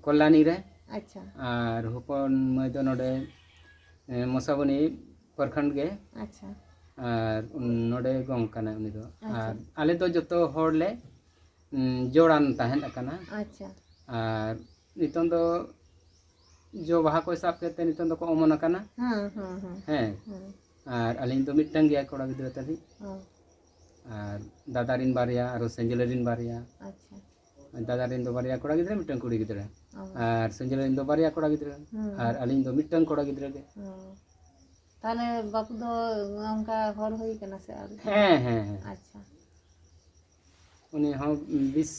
ᱠᱚᱞᱞᱟᱱᱤ ᱨᱮ᱾ ᱟᱪᱪᱷᱟ᱾ ᱟᱨ ᱦᱚᱯᱚᱱ ᱢᱟᱹᱭ ᱫᱚ ᱱᱚᱰᱮ, ᱮ, ᱢᱚᱥᱟᱵᱚᱱᱤ ᱯᱨᱚᱠᱷᱚᱸᱰ ᱜᱮ᱾ ᱟᱪᱪᱷᱟ᱾ ᱟᱨ ᱩᱱ-, ᱱᱚᱰᱮ ᱜᱚᱝ ᱠᱟᱱᱟᱭ ᱩᱱᱤ ᱫᱚ᱾ ᱟᱪᱪᱷᱟ᱾ ᱟᱨ ᱟᱞᱮ ᱫᱚ ᱡᱚᱛᱚ ᱦᱚᱲ ᱞᱮ, ᱩᱸ, ᱡᱳᱲᱟᱱ ᱛᱟᱦᱮᱸᱫ ᱟᱠᱟᱱᱟ᱾ ᱟᱪᱪᱷᱟ᱾ ᱟᱨ ᱱᱤᱛᱚᱝ ᱫᱚ ᱡᱚ ᱵᱟᱦᱟ ᱠᱚᱭ ᱥᱟᱵ ᱠᱮᱫ ᱛᱮ ᱱᱤᱛᱚᱝ ᱫᱚᱠᱚ ᱚᱢᱚᱱ ᱟᱠᱟᱱᱟ᱾ ᱦᱩᱸ, ᱦᱩᱸ, ᱦᱩᱸ᱾ ᱦᱮᱸ᱾ ᱦᱩᱸ᱾ ᱟᱨ ᱟᱹᱞᱤᱧ ᱫᱚ ᱢᱤᱫᱴᱟᱝ ᱜᱮᱭᱟ ᱠᱚᱲᱟ ᱜᱤᱫᱽᱨᱟᱹ ᱛᱟᱹᱞᱤᱧ᱾ ᱚ᱾ ᱟᱨ ᱫᱟᱫᱟ ᱨᱤᱱ ᱵᱟᱨᱭᱟ, ᱟᱨᱚ ᱥᱮᱸᱡᱮᱞ ᱨᱤᱱ ᱵᱟᱨᱭᱟ᱾ ᱟᱪᱪᱷᱟ᱾ ᱫᱟᱫᱟ ᱨᱤᱱ ᱫᱚ ᱵᱟᱨᱭᱟ ᱠᱚᱲᱟ ᱜᱤᱫᱽᱨᱟᱹ, ᱢᱤᱫᱴᱟᱝ ᱠᱩᱲᱤ ᱜᱤᱫᱽᱨᱟᱹ᱾ ᱚ᱾ ᱟᱨ ᱥᱮᱸᱡᱮᱞ ᱨᱤᱱ ᱫᱚ ᱵᱟᱨᱭᱟ ᱠᱚᱲᱟ ᱜᱤᱫᱽᱨᱟᱹ᱾ ᱦᱩᱸ᱾ ᱟᱨ ᱟᱹᱞᱤᱧ ᱫᱚ ᱢᱤᱫᱴᱟᱝ ᱠᱚᱲᱟ ᱜᱤᱫᱽᱨᱟᱹ ᱜᱮ᱾ ᱚ᱾ ᱛᱟᱦᱞᱮ ᱵᱟᱹᱵᱩ ᱫᱚ ᱚᱱᱠᱟ ᱦᱚᱲ ᱦᱩᱭ ᱠᱟᱱᱟ ᱥᱮ ᱟᱹᱣᱨᱤ? ᱦᱮᱸ, ᱦᱮᱸ, ᱦᱮᱸ᱾ ᱟᱪᱪᱷᱟ᱾ ᱩᱱᱤ ᱦᱚᱸ ᱵᱤᱥ,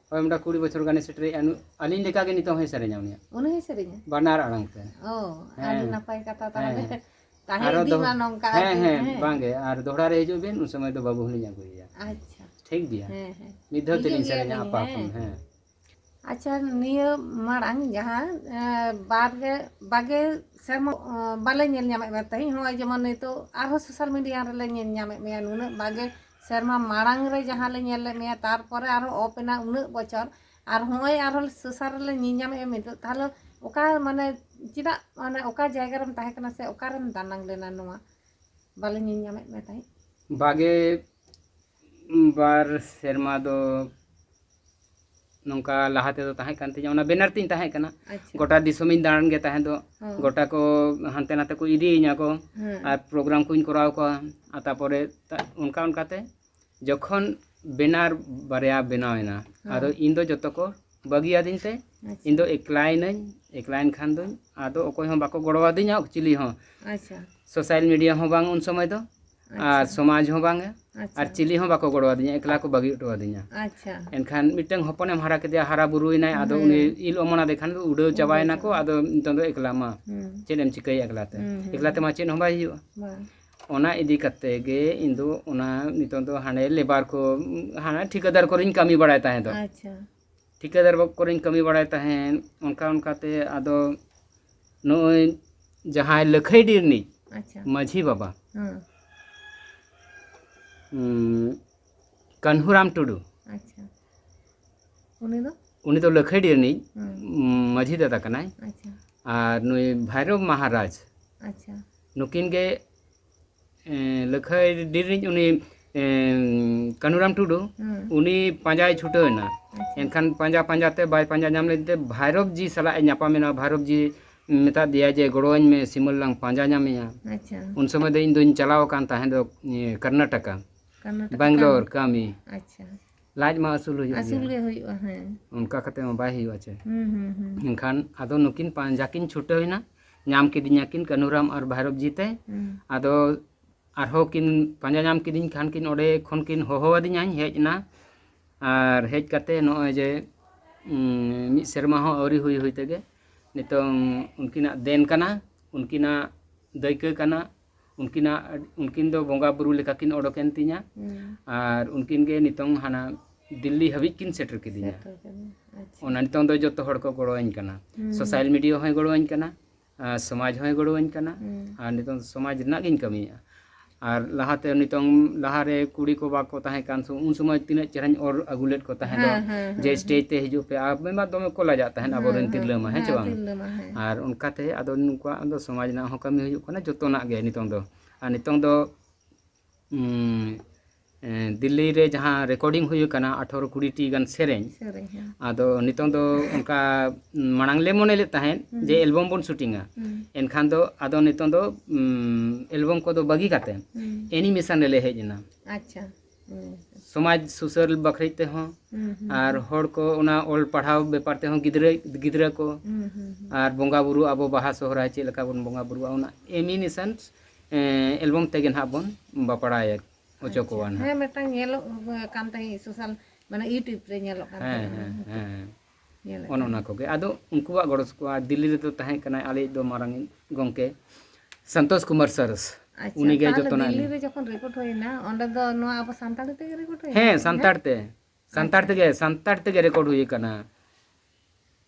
ᱦᱳᱭ, ᱢᱚᱴᱟ ᱠᱩᱲᱤ ᱵᱚᱪᱷᱚᱨ ᱜᱟᱱᱮ ᱥᱮᱴᱮᱨᱮᱜᱼᱟ᱾ ᱱᱩ-, ᱟᱹᱞᱤᱧ ᱞᱮᱠᱟ ᱜᱮ ᱱᱤᱛᱚᱝ ᱦᱚᱸᱭ ᱥᱮᱨᱮᱧᱟ ᱩᱱᱤᱭᱟᱜ᱾ ᱩᱱᱤ ᱦᱚᱸᱭ ᱥᱮᱨᱮᱧᱟ? ᱵᱟᱱᱟᱨ ᱟᱲᱟᱝ ᱛᱮ᱾ ᱚ, ᱟᱹᱰᱤ ᱦᱮᱸ᱾ ᱱᱟᱯᱟᱭ ᱠᱟᱛᱷᱟ ᱦᱮᱸ, ᱛᱟᱦᱞᱮ᱾ ᱦᱮᱸ᱾ ᱛᱟᱦᱮᱸ ᱟᱨᱚ ᱤᱫᱤ ᱫᱚᱦ-, ᱢᱟ ᱱᱚᱝᱠᱟ ᱦᱮᱸ, ᱜᱮ, ᱦᱮᱸ, ᱦᱮᱸ᱾ ᱵᱟᱝ ᱜᱮ, ᱟᱨ ᱫᱚᱦᱲᱟ ᱨᱮ ᱦᱤᱡᱩᱜ ᱵᱤᱱ, ᱩᱱ ᱥᱚᱢᱚᱭ ᱫᱚ ᱵᱟᱹᱵᱩ ᱦᱚᱸᱞᱤᱧ ᱟᱹᱜᱩᱭᱮᱭᱟ᱾ ᱟᱪᱪᱷᱟ᱾ ᱴᱷᱤᱠ ᱜᱮᱭᱟ? ᱦᱮᱸ, ᱦᱮᱸ᱾ ᱢᱤᱫ ᱫᱷᱟᱣ ᱦᱤᱡᱩᱜ ᱛᱮᱞᱤᱧ ᱥᱮᱨᱮᱧᱟ, ᱜᱮᱭᱟᱞᱤᱧ, ᱟᱯᱟ ᱦᱚᱯᱚᱱ, ᱦᱮᱸ᱾ ᱦᱮᱸ᱾ ᱟᱪᱪᱷᱟ, ᱱᱤᱭᱟᱹ ᱢᱟᱲᱟᱝ ᱡᱟᱦᱟᱸ, ᱮ, ᱵᱟᱨ ᱜᱮ, ᱵᱟᱜᱮ ᱥᱮᱨᱢᱟ, ᱮ, ᱵᱟᱞᱮ ᱧᱮᱞ ᱧᱟᱢᱮᱫ ᱢᱮ ᱛᱟᱦᱮᱸᱫ, ᱦᱚᱸᱜᱼᱚᱭ ᱡᱮᱢᱚᱱ ᱱᱤᱛᱚᱜ ᱟᱨᱦᱚᱸ social media ᱨᱮᱞᱮ ᱧᱮᱞ ᱧᱟᱢᱮᱫ ᱢᱮᱭᱟ, ᱱᱩᱱᱟᱹᱜ ᱵᱟᱜᱮ ᱥᱮᱨᱢᱟ ᱢᱟᱲᱟᱝ ᱨᱮ ᱡᱟᱦᱟᱸ ᱞᱮ ᱧᱮᱞ ᱞᱮᱫ ᱢᱮᱭᱟ, ᱛᱟᱨᱯᱚᱨᱮ ᱟᱨᱦᱚᱸ off ᱮᱱᱟ ᱩᱱᱟᱹᱜ ᱵᱚᱪᱷᱚᱨ, ᱟᱨ ᱦᱚᱸᱜᱼᱚᱭ ᱟᱨᱦᱚᱸ social ᱨᱮᱞᱮ ᱧᱮᱞ ᱧᱟᱢᱮᱫ ᱢᱮᱭᱟ ᱱᱤᱛᱚᱜ, ᱛᱟᱦᱞᱮ ᱚᱠᱟ, ᱢᱟᱱᱮ, ᱪᱮᱫᱟᱜ, ᱢᱟᱱᱮ, ᱚᱠᱟ ᱡᱟᱭᱜᱟ ᱨᱮᱢ ᱛᱟᱦᱮᱸ ᱠᱟᱱᱟ ᱥᱮ ᱚᱠᱟᱨᱮᱢ ᱫᱟᱱᱟᱝ ᱞᱮᱱᱟ ᱱᱚᱣᱟ? ᱵᱟᱞᱮ ᱧᱮᱞ ᱧᱟᱢᱮᱫ ᱢᱮ ᱛᱟᱦᱮᱸᱫ᱾ ᱵᱟᱜᱮ ᱵᱟᱨ ᱥᱮᱨᱢᱟ ᱫᱚ ᱱᱚᱝᱠᱟ ᱞᱟᱦᱟ ᱛᱮᱫᱚ ᱛᱟᱦᱮᱸ ᱠᱟᱱ ᱛᱤᱧᱟᱹ, ᱚᱱᱟ banner ᱛᱤᱧ ᱛᱟᱦᱮᱸ ᱠᱟᱱᱟ᱾ ᱟᱪᱪᱷᱟ᱾ ᱜᱚᱴᱟ ᱫᱤᱥᱚᱢᱤᱧ ᱫᱟᱬᱟᱱ ᱜᱮ ᱛᱟᱦᱮᱸ ᱫᱚ᱾ ᱦᱚᱸ᱾ ᱜᱚᱴᱟ ᱠᱚ ᱦᱟᱱᱛᱮ ᱱᱟᱛᱮ ᱠᱚ ᱤᱫᱤᱭᱤᱧᱟ ᱠᱚ, ᱦᱮᱸ᱾ ᱟᱨ program ᱠᱚᱧ ᱠᱚᱨᱟᱣ ᱠᱚᱣᱟ᱾ ᱟᱨ ᱛᱟᱯᱚᱨᱮ ᱛᱟ-, ᱚᱱᱠᱟ ᱚᱱᱠᱟᱛᱮ ᱡᱚᱠᱷᱚᱱ banner ᱵᱟᱨᱭᱟ ᱵᱮᱱᱟᱣ ᱮᱱᱟ, ᱦᱮᱸ᱾ ᱟᱫᱚ ᱤᱧ ᱫᱚ ᱡᱚᱛᱚ ᱠᱚ ᱵᱟᱹᱜᱤᱭᱟᱫᱤᱧ ᱛᱮ, ᱟᱪᱪᱷᱟ᱾ ᱤᱧ ᱫᱚ ᱮᱠᱞᱟᱭᱮᱱᱟᱹᱧ᱾ ᱮᱠᱞᱟᱭᱮᱱ ᱠᱷᱟᱱ ᱫᱚᱧ, ᱟᱫᱚ ᱚᱠᱚᱭ ᱦᱚᱸ ᱵᱟᱠᱚ ᱜᱚᱲᱚᱣᱟᱫᱤᱧᱟ, ᱪᱤᱞᱤ ᱦᱚᱸ᱾ ᱟᱪᱪᱷᱟ᱾ Social media ᱦᱚᱸ ᱵᱟᱝ ᱩᱱ ᱥᱚᱢᱚᱭ ᱫᱚ, ᱟᱨ ᱟᱪᱪᱷᱟ᱾ ᱥᱚᱢᱟᱡᱽ ᱦᱚᱸ ᱵᱟᱝᱟ, ᱟᱪᱪᱷᱟ᱾ ᱟᱨ ᱪᱤᱞᱤ ᱦᱚᱸ ᱵᱟᱠᱚ ᱜᱚᱲᱚᱣᱟᱫᱤᱧᱟ, ᱮᱠᱞᱟ ᱠᱚ ᱵᱟᱹᱜᱤ ᱦᱚᱴᱚᱣᱟᱫᱤᱧᱟ᱾ ᱟᱪᱪᱷᱟ᱾ ᱮᱱᱠᱷᱟᱱ ᱢᱤᱫᱴᱟᱝ ᱦᱚᱯᱚᱱᱮᱢ ᱦᱟᱨᱟ ᱠᱮᱫᱮᱭᱟ, ᱦᱟᱨᱟ ᱵᱩᱨᱩᱭᱮᱱᱟᱭ, ᱟᱫᱚ ᱦᱩᱸ᱾ ᱩᱱᱤ ᱤᱞ ᱚᱢᱚᱱ ᱟᱫᱮ ᱠᱷᱟᱱ ᱫᱚ ᱩᱰᱟᱹᱣ ᱩᱰᱟᱹᱣ ᱪᱟᱵᱟᱭᱮᱱᱟ ᱠᱚ, ᱪᱟᱵᱟ᱾ ᱟᱫᱚ ᱱᱤᱛᱚᱝ ᱫᱚ ᱮᱠᱞᱟ ᱢᱟ᱾ ᱦᱩᱸ᱾ ᱪᱮᱫ ᱮᱢ ᱪᱤᱠᱟᱹᱭᱟ ᱮᱠᱞᱟ ᱛᱮ? ᱦᱩᱸ, ᱦᱩᱸ, ᱮᱠᱞᱟ ᱦᱩᱸ᱾ ᱛᱮᱢᱟ ᱪᱮᱫ ᱦᱚᱸ ᱵᱟᱭ ᱦᱩᱭᱩᱜᱼᱟ᱾ ᱵᱟᱝ᱾ ᱚᱱᱟ ᱤᱫᱤ ᱠᱟᱛᱮ ᱜᱮ ᱤᱧ ᱫᱚ ᱚᱱᱟ ᱱᱤᱛᱚᱝ ᱫᱚ ᱦᱟᱱᱮ ᱞᱮᱵᱟᱨ ᱠᱚ, ᱦᱟᱱᱟ ᱴᱷᱤᱠᱟᱹᱫᱟᱨ ᱠᱚᱨᱮᱧ ᱠᱟᱹᱢᱤ ᱵᱟᱲᱟᱭ ᱛᱟᱦᱮᱸ ᱫᱚ᱾ ᱟᱪᱪᱷᱟ᱾ ᱴᱷᱤᱠᱟᱹᱫᱟᱨ ᱠᱚᱨᱮᱧ ᱠᱟᱹᱢᱤ ᱵᱟᱲᱟᱭ ᱛᱟᱦᱮᱸᱫ᱾ ᱚᱱᱠᱟ ᱚᱱᱠᱟᱛᱮ ᱟᱫᱚ ᱱᱚᱜᱼᱚᱭ ᱡᱟᱦᱟᱸᱭ ᱞᱟᱹᱠᱷᱟᱹᱭᱰᱤ ᱨᱤᱱᱤᱡ ᱟᱪᱪᱷᱟ᱾ ᱢᱟᱹᱡᱷᱤ ᱵᱟᱵᱟ, ᱦᱮᱸ᱾ ᱩᱸ, ᱠᱟᱹᱱᱦᱩᱨᱟᱢ ᱴᱩᱰᱩ, ᱟᱪᱪᱷᱟ᱾ ᱩᱱᱤ ᱫᱚ? ᱩᱱᱤ ᱫᱚ ᱞᱟᱹᱠᱷᱟᱹᱭᱰᱤ ᱨᱤᱱᱤᱡ ᱦᱮᱸ᱾ ᱩᱸ, ᱢᱟᱹᱡᱷᱤ ᱫᱟᱫᱟ ᱠᱟᱱᱟᱭ᱾ ᱟᱪᱪᱷᱟ᱾ ᱟᱨ ᱱᱩᱭ ᱵᱷᱟᱭᱨᱚᱵ ᱢᱟᱦᱟᱨᱟᱡᱽ, ᱟᱪᱪᱷᱟ᱾ ᱱᱩᱠᱤᱱ ᱜᱮ, ᱮᱸ, ᱞᱟᱹᱠᱷᱟᱹᱭᱰᱤ ᱨᱤᱱᱤᱡ ᱩᱱᱤ, ᱮᱸ, ᱠᱟᱹᱱᱦᱩᱨᱟᱢ ᱴᱩᱰᱩ, ᱦᱮᱸ᱾ ᱩᱱᱤ ᱯᱟᱸᱡᱟᱭ ᱪᱷᱩᱴᱟᱹᱣ ᱮᱱᱟ᱾ ᱟᱪᱪᱷᱟ᱾ ᱮᱱᱠᱷᱟᱱ ᱯᱟᱸᱡᱟ ᱯᱟᱸᱡᱟ ᱛᱮ ᱵᱟᱭ ᱯᱟᱸᱡᱟ ᱧᱟᱢ ᱞᱮᱫ ᱛᱮ ᱵᱷᱟᱭᱨᱚᱵ ᱡᱤ ᱥᱟᱞᱟᱜ ᱮ ᱧᱟᱯᱟᱢ ᱮᱱᱟ᱾ ᱵᱷᱟᱭᱨᱚᱵ ᱡᱤ ᱢᱮᱛᱟᱫ ᱫᱮᱭᱟ ᱡᱮ, "ᱜᱚᱲᱚᱣᱟᱹᱧ ᱢᱮ, ᱥᱤᱢᱟᱹᱞ ᱞᱟᱝ ᱯᱟᱸᱡᱟ ᱧᱟᱢᱮᱭᱟ᱾" ᱟᱪᱪᱷᱟ᱾ ᱩᱱ ᱥᱚᱢᱚᱭ ᱫᱚ ᱤᱧ ᱫᱚᱧ ᱪᱟᱞᱟᱣ ᱟᱠᱟᱱ ᱛᱟᱦᱮᱸ ᱫᱚ, ᱤᱭᱟᱹ, ᱠᱚᱨᱱᱟᱴᱚᱠᱟ, ᱠᱚᱨᱱᱟᱴᱚᱠᱟ ᱵᱮᱝᱜᱟᱞᱳᱨ ᱠᱟᱹᱢᱤ᱾ ᱠᱟᱹᱢᱤ᱾ ᱟᱪᱪᱷᱟ᱾ ᱞᱟᱡ ᱢᱟ ᱟᱹᱥᱩᱞ ᱦᱩᱭᱩᱜ ᱟᱹᱥᱩᱞ ᱜᱮᱭᱟ᱾ ᱜᱮ ᱦᱩᱭᱩᱜᱼᱟ, ᱦᱮᱸ᱾ ᱚᱱᱠᱟ ᱠᱟᱛᱮ ᱢᱟ ᱵᱟᱭ ᱦᱩᱭᱩᱜᱼᱟ ᱪᱮ᱾ ᱦᱩᱸ, ᱦᱩᱸ, ᱦᱩᱸ᱾ ᱮᱱᱠᱷᱟᱱ ᱟᱫᱚ ᱱᱩᱠᱤᱱ ᱯᱟᱸᱡᱟ ᱠᱤᱱ ᱪᱷᱩᱴᱟᱹᱣ ᱮᱱᱟ, ᱧᱟᱢ ᱠᱤᱫᱤᱧᱟ ᱠᱤᱱ ᱠᱟᱹᱱᱦᱩᱨᱟᱢ ᱟᱨ ᱵᱷᱟᱭᱨᱚᱵ ᱡᱤ ᱛᱮ᱾ ᱦᱩᱸ᱾ ᱟᱫᱚ ᱟᱨᱦᱚᱸ ᱠᱤᱱ ᱯᱟᱸᱡᱟ ᱧᱟᱢ ᱠᱤᱫᱤᱧ ᱠᱷᱟᱱ ᱠᱤᱱ ᱚᱸᱰᱮ ᱠᱷᱚᱱ ᱠᱤᱱ ᱦᱚᱦᱚ ᱟᱹᱫᱤᱧᱟᱧ, ᱦᱮᱡ ᱮᱱᱟ᱾ ᱟᱨ ᱦᱮᱡ ᱠᱟᱛᱮ ᱱᱚᱜᱼᱚᱭ ᱡᱮ, ᱩᱸ, ᱢᱤᱫ ᱥᱮᱨᱢᱟ ᱦᱚᱸ ᱟᱹᱣᱨᱤ ᱦᱩᱭ ᱦᱩᱭ ᱛᱮᱜᱮ ᱱᱤᱛᱚᱝ ᱩᱱᱠᱤᱱᱟᱜ ᱫᱮᱱ ᱠᱟᱱᱟ, ᱩᱱᱠᱤᱱᱟᱜ ᱫᱟᱹᱭᱠᱟᱹ ᱠᱟᱱᱟ, ᱩᱱᱠᱤᱱᱟᱜ, ᱩᱱᱠᱤᱱ ᱫᱚ ᱵᱚᱸᱜᱟ ᱵᱩᱨᱩ ᱞᱮᱠᱟ ᱠᱤᱱ ᱚᱰᱚᱠᱮᱱ ᱛᱤᱧᱟ᱾ ᱦᱩᱸ᱾ ᱟᱨ ᱩᱱᱠᱤᱱ ᱜᱮ ᱱᱤᱛᱚᱝ ᱦᱟᱱᱟ ᱫᱤᱞᱞᱤ ᱦᱟᱹᱵᱤᱡ ᱠᱤᱱ ᱥᱮᱴᱮᱨ ᱠᱤᱫᱤᱧᱟ᱾ ᱥᱮᱴᱮᱨ ᱠᱟᱱᱟ᱾ ᱟᱪᱪᱷᱟ᱾ ᱚᱱᱟ ᱱᱤᱛᱚᱝ ᱫᱚ ᱡᱚᱛᱚ ᱦᱚᱲ ᱠᱚ ᱜᱚᱲᱚᱣᱟᱹᱧ ᱠᱟᱱᱟ᱾ ᱦᱩᱸ᱾ ᱥᱳᱥᱟᱞ ᱢᱤᱰᱤᱭᱟ ᱦᱚᱸᱭ ᱜᱚᱲᱚᱣᱟᱹᱧ ᱠᱟᱱᱟ, ᱟᱨ ᱥᱚᱢᱟᱡᱽ ᱦᱚᱸᱭ ᱜᱚᱲᱚᱣᱟᱹᱧ ᱠᱟᱱᱟ, ᱦᱩᱸ᱾ ᱟᱨ ᱱᱤᱛᱚᱝ ᱥᱚᱢᱟᱡᱽ ᱨᱮᱱᱟᱜ ᱜᱤᱧ ᱠᱟᱹᱢᱤᱭᱮᱫᱼᱟ᱾ ᱟᱨ ᱞᱟᱦᱟᱛᱮ ᱱᱤᱛᱚᱝ, ᱞᱟᱦᱟᱨᱮ ᱠᱩᱲᱤ ᱠᱚ ᱵᱟᱠᱚ ᱛᱟᱦᱮᱸ ᱠᱟᱱ ᱥᱚᱢᱚᱭ, ᱩᱱ ᱥᱚᱢᱚᱭ ᱛᱤᱱᱟᱹᱜ ᱪᱮᱦᱨᱟᱧ ᱚᱨ ᱟᱹᱜᱩ ᱞᱮᱫ ᱠᱚ ᱛᱟᱦᱮᱸ ᱫᱚ, ᱦᱮᱸ, ᱦᱮᱸ, ᱡᱮ ᱦᱮᱸ, ᱥᱴᱮᱡᱽ ᱛᱮ ᱦᱤᱡᱩᱜ ᱯᱮ, ᱟᱨ ᱢᱟ ᱫᱚᱢᱮ ᱠᱚ ᱞᱟᱡᱟᱜ ᱛᱟᱦᱮᱸᱫ ᱟᱵᱚᱨᱮᱱ ᱦᱮᱸ, ᱛᱤᱨᱞᱟᱹ ᱢᱟ, ᱦᱮᱸ ᱪᱮ ᱵᱟᱝ? ᱛᱤᱨᱞᱟᱹ ᱢᱟ, ᱦᱮᱸ᱾ ᱟᱨ ᱚᱱᱠᱟᱛᱮ ᱟᱫᱚ ᱱᱩᱠᱩᱣᱟᱜ ᱫᱚ ᱥᱚᱢᱟᱡᱽ ᱨᱮᱱᱟᱜ ᱦᱚᱸ ᱠᱟᱹᱢᱤ ᱦᱩᱭᱩᱜ ᱠᱟᱱᱟ, ᱡᱚᱛᱚᱱᱟᱜ ᱜᱮ ᱱᱤᱛᱚᱝ ᱫᱚ᱾ ᱟᱨ ᱱᱤᱛᱚᱝ ᱫᱚ, ᱩᱸ, ᱮᱸ, ᱫᱤᱞᱞᱤ ᱨᱮ ᱡᱟᱦᱟᱸ ᱨᱮᱠᱚᱨᱰᱤᱝ ᱦᱩᱭ ᱟᱠᱟᱱᱟ ᱟᱴᱷᱟᱨᱚ ᱠᱩᱲᱤ ᱴᱤ ᱜᱟᱱ ᱥᱮᱨᱮᱧ᱾ ᱥᱮᱨᱮᱧ, ᱦᱮᱸ᱾ ᱟᱫᱚ ᱱᱤᱛᱚᱝ ᱫᱚ ᱚᱱᱠᱟ ᱢᱟᱲᱟᱝ ᱞᱮ ᱢᱚᱱᱮ ᱞᱮᱫ ᱛᱟᱦᱮᱸᱫ ᱦᱩᱸ᱾ ᱡᱮ ᱮᱞᱵᱚᱢ ᱵᱚᱱ ᱥᱩᱴᱤᱝᱟ᱾ ᱦᱩᱸ᱾ ᱮᱱᱠᱷᱟᱱ ᱫᱚ ᱟᱫᱚ ᱱᱤᱛᱚᱝ ᱫᱚ, ᱩᱸ, ᱮᱞᱵᱚᱢ ᱠᱚᱫᱚ ᱵᱟᱹᱜᱤ ᱠᱟᱛᱮ ᱦᱩᱸ᱾ ᱮᱱᱤᱢᱮᱥᱚᱱ ᱨᱮᱞᱮ ᱦᱮᱡ ᱮᱱᱟ᱾ ᱟᱪᱪᱷᱟ᱾ ᱦᱩᱸ᱾ ᱥᱚᱢᱟᱡᱽ ᱥᱩᱥᱟᱹᱨ ᱵᱟᱠᱷᱨᱟ ᱛᱮᱦᱚᱸ, ᱦᱩᱸ, ᱦᱩᱸ, ᱟᱨ ᱦᱩᱸ᱾ ᱦᱚᱲ ᱠᱚ ᱚᱱᱟ ᱚᱞ ᱯᱟᱲᱦᱟᱣ ᱵᱮᱯᱟᱨ ᱛᱮᱦᱚᱸ ᱜᱤᱫᱽᱨᱟᱹ, ᱜᱤᱫᱽᱨᱟᱹ ᱠᱚ, ᱦᱩᱸ, ᱦᱩᱸ, ᱦᱩᱸ᱾ ᱟᱨ ᱵᱚᱸᱜᱟ ᱵᱩᱨᱩ, ᱟᱵᱚ ᱵᱟᱦᱟ ᱥᱚᱦᱨᱟᱭ ᱪᱮᱫ ᱞᱮᱠᱟ ᱵᱚᱱ ᱵᱚᱸᱜᱟ ᱵᱩᱨᱩᱜᱼᱟ, ᱚᱱᱟ ᱮᱢᱤᱱᱮᱥᱚᱱ, ᱮᱸ, ᱮᱞᱵᱚᱢ ᱛᱮᱜᱮ ᱱᱟᱦᱟᱜ ᱵᱚᱱ ᱵᱟᱯᱲᱟᱭᱟ, ᱚᱪᱚ ᱠᱚᱣᱟ ᱟᱪᱪᱷᱟ᱾ ᱱᱟᱦᱟᱜ᱾ ᱦᱮᱸ, ᱢᱤᱫᱴᱟᱝ ᱧᱮᱞᱚᱜ ᱠᱟᱱ ᱛᱟᱦᱮᱸᱫ ᱥᱳᱥᱟᱞ, ᱢᱟᱱᱮ YouTube ᱨᱮ ᱧᱮᱞᱚᱜ ᱠᱟᱱ ᱦᱮᱸ, ᱛᱟᱦᱮᱸᱫ᱾ ᱦᱮᱸ, ᱦᱮᱸ᱾ ᱧᱮᱞᱮᱫ ᱚᱱᱮ ᱛᱟᱦᱮᱸᱫ᱾ ᱚᱱᱟ ᱠᱚᱜᱮ᱾ ᱟᱫᱚ ᱩᱱᱠᱩᱣᱟᱜ ᱜᱚᱲᱚ ᱥᱚᱯᱚᱦᱚᱫ, ᱟᱨ ᱫᱤᱞᱞᱤ ᱨᱮᱫᱚ ᱛᱟᱦᱮᱸ ᱠᱟᱱᱟᱭ ᱟᱞᱮᱭᱤᱡ ᱫᱚ ᱢᱟᱨᱟᱝ ᱜᱚᱢᱠᱮ ᱥᱚᱱᱛᱳᱥ ᱠᱩᱢᱟᱨ ᱥᱟᱨ᱾ ᱟᱪᱪᱷᱟ, ᱩᱱᱤᱜᱮ ᱛᱟᱦᱚᱞᱮ ᱡᱚᱛᱚᱱᱟᱜ ᱫᱤᱞᱞᱤ ᱞᱮ- ᱨᱮ ᱡᱚᱠᱷᱚᱱ ᱨᱮᱠᱚᱨᱰ ᱦᱩᱭᱱᱟ, ᱚᱸᱰᱮ ᱫᱚ ᱱᱚᱣᱟ ᱟᱵᱚ ᱥᱟᱱᱛᱟᱲᱤ ᱛᱮᱜᱮ ᱨᱮᱠᱚᱨᱰ ᱦᱩᱭᱱᱟ? ᱦᱮᱸ, ᱥᱟᱱᱛᱟᱲ ᱛᱮ᱾ ᱥᱟᱱᱛᱟᱲ ᱟᱪᱪᱷᱟ᱾ ᱛᱮᱜᱮ, ᱥᱟᱱᱛᱟᱲ ᱛᱮᱜᱮ ᱨᱮᱠᱚᱨᱰ ᱦᱩᱭ ᱟᱠᱟᱱᱟ᱾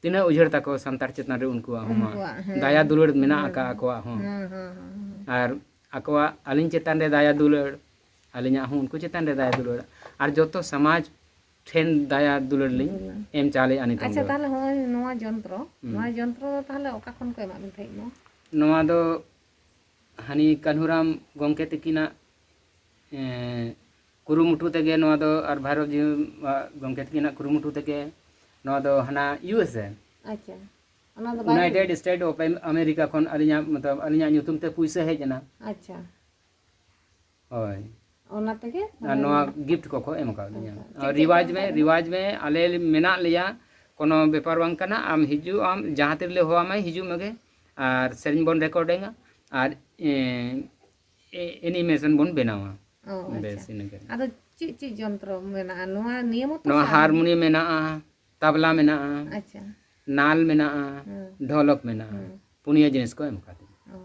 ᱛᱤᱱᱟᱹᱜ ᱩᱭᱦᱟᱹᱨ ᱛᱟᱠᱚ ᱥᱟᱱᱛᱟᱲ ᱪᱮᱛᱟᱱ ᱨᱮ ᱩᱱᱠᱩᱣᱟᱜ ᱦᱚᱸ ᱢᱟ᱾ ᱩᱱᱠᱩᱣᱟᱜ, ᱦᱮᱸ, ᱫᱟᱭᱟ ᱦᱮᱸ, ᱫᱩᱞᱟᱹᱲ ᱢᱮᱱᱟᱜ ᱦᱮᱸ, ᱟᱠᱟᱫ ᱦᱮᱸ᱾ ᱟᱠᱚᱣᱟᱜ ᱦᱚᱸ᱾ ᱦᱮᱸ, ᱦᱮᱸ, ᱦᱮᱸ, ᱦᱮᱸ᱾ ᱟᱨ ᱟᱠᱚᱣᱟᱜ ᱟᱹᱞᱤᱧ ᱪᱮᱛᱟᱱ ᱨᱮ ᱫᱟᱭᱟ ᱫᱩᱞᱟᱹᱲ, ᱟᱹᱞᱤᱧᱟᱜ ᱦᱚᱸ ᱩᱱᱠᱩ ᱪᱮᱛᱟᱱ ᱨᱮ ᱫᱟᱭᱟ ᱫᱩᱞᱟᱹᱲ᱾ ᱟᱨ ᱡᱚᱛᱚ ᱥᱚᱢᱟᱡᱽ ᱴᱷᱮᱱ ᱫᱟᱭᱟ ᱫᱩᱞᱟᱹᱲ ᱞᱤᱧ ᱫᱩᱞᱟᱹᱲ᱾ ᱮᱢ ᱪᱟᱞᱮᱫᱼᱟ ᱱᱤᱛᱚᱝ ᱟᱪᱪᱷᱟ, ᱫᱚ᱾ ᱛᱟᱦᱚᱞᱮ ᱦᱚᱸᱜᱼᱚᱭ ᱱᱚᱣᱟ ᱡᱚᱱᱛᱨᱚ, ᱦᱩᱸ᱾ ᱱᱚᱣᱟ ᱡᱚᱱᱛᱨᱚ ᱫᱚ ᱛᱟᱦᱚᱞᱮ ᱚᱠᱟ ᱠᱷᱚᱱ ᱠᱚ ᱮᱢᱟᱜ ᱵᱤᱱ ᱛᱟᱦᱮᱸᱫ ᱱᱚᱣᱟ? ᱱᱚᱣᱟ ᱫᱚ ᱦᱟᱹᱱᱤ ᱠᱟᱹᱱᱦᱩᱨᱟᱢ ᱜᱚᱢᱠᱮ ᱛᱤᱠᱤᱱᱟᱜ, ᱮᱸ, ᱠᱩᱨᱩᱢᱩᱴᱩ ᱛᱮᱜᱮ ᱱᱚᱣᱟ ᱫᱚ, ᱟᱨ ᱵᱷᱟᱭᱨᱚᱵ ᱡᱤ, ᱟ, ᱜᱚᱢᱠᱮ ᱛᱤᱠᱤᱱᱟᱜ ᱠᱩᱨᱩᱢᱩᱴᱩ ᱛᱮᱜᱮ ᱱᱚᱣᱟ ᱫᱚ ᱦᱟᱱᱟ ᱤᱭᱩ ᱮᱥ ᱮ᱾ ᱟᱪᱪᱷᱟ᱾ ᱚᱱᱟ ᱫᱚ ᱵᱟᱭᱨᱮ? United States of America ᱠᱷᱚᱱ ᱟᱹᱞᱤᱧᱟᱜ, ᱢᱚᱛᱞᱚᱵ, ᱟᱹᱞᱤᱧᱟᱜ ᱧᱩᱛᱩᱢ ᱛᱮ ᱯᱩᱭᱥᱟᱹ ᱦᱮᱡ ᱮᱱᱟ᱾ ᱟᱪᱪᱷᱟ᱾ ᱦᱳᱭ᱾ ᱚᱱᱟ ᱛᱮᱜᱮ ᱟᱨ ᱢᱟᱱᱮ ᱱᱚᱣᱟ ᱜᱤᱯᱷᱴ ᱠᱚᱠᱚ ᱮᱢ ᱟᱠᱟᱫ ᱞᱤᱧᱟ᱾ ᱟᱪᱪᱷᱟ᱾ ᱪᱮᱫ, ᱟᱨ ᱪᱮᱫ ᱨᱤᱣᱟᱡᱽ ᱠᱚ ᱢᱮ, ᱢᱮᱛᱟᱜ ᱠᱟᱱᱟ? ᱨᱤᱣᱟᱡᱽ ᱢᱮ, ᱟᱞᱮ ᱢᱮᱱᱟᱜ ᱞᱮᱭᱟ, ᱠᱳᱱᱳ ᱵᱮᱯᱟᱨ ᱵᱟᱝ ᱠᱟᱱᱟ᱾ ᱟᱢ ᱦᱤᱡᱩᱜ ᱟᱢ, ᱡᱟᱦᱟᱸ ᱛᱤ ᱨᱮᱞᱮ ᱦᱚᱦᱚᱣᱟᱢᱟ, ᱦᱤᱡᱩᱜ ᱢᱮᱜᱮ᱾ ᱟᱨ ᱥᱮᱨᱮᱧ ᱵᱚᱱ ᱨᱮᱠᱚᱨᱰᱤᱝᱟ ᱟᱨ, ᱮ, ᱮ, ᱮᱱᱤᱢᱮᱥᱚᱱ ᱵᱚᱱ ᱵᱮᱱᱟᱣᱟ᱾ ᱚ, ᱵᱮᱥ, ᱟᱪᱪᱷᱟ᱾ ᱤᱱᱟᱹᱜᱮ᱾ ᱟᱫᱚ ᱪᱮᱫ ᱪᱮᱫ ᱡᱚᱱᱛᱨᱚ ᱢᱮᱱᱟᱜᱼᱟ? ᱱᱚᱣᱟ ᱱᱤᱭᱟᱹ ᱢᱚᱛᱚ ᱱᱚᱣᱟ ᱥᱮ ᱟᱨ ᱦᱟᱨᱢᱳᱱᱤ ᱢᱮᱱᱟᱜᱼᱟ, ᱛᱟᱵᱞᱟ ᱢᱮᱱᱟᱜᱼᱟ, ᱟᱪᱪᱷᱟ᱾ ᱱᱟᱞ ᱢᱮᱱᱟᱜᱼᱟ, ᱦᱮᱸ᱾ ᱰᱷᱚᱞᱚᱠ ᱢᱮᱱᱟᱜᱼᱟ᱾ ᱦᱮᱸ᱾ ᱯᱩᱱᱭᱟᱹ ᱡᱤᱱᱤᱥ ᱠᱚ ᱮᱢ ᱠᱟᱫᱤᱧᱟ᱾ ᱚ᱾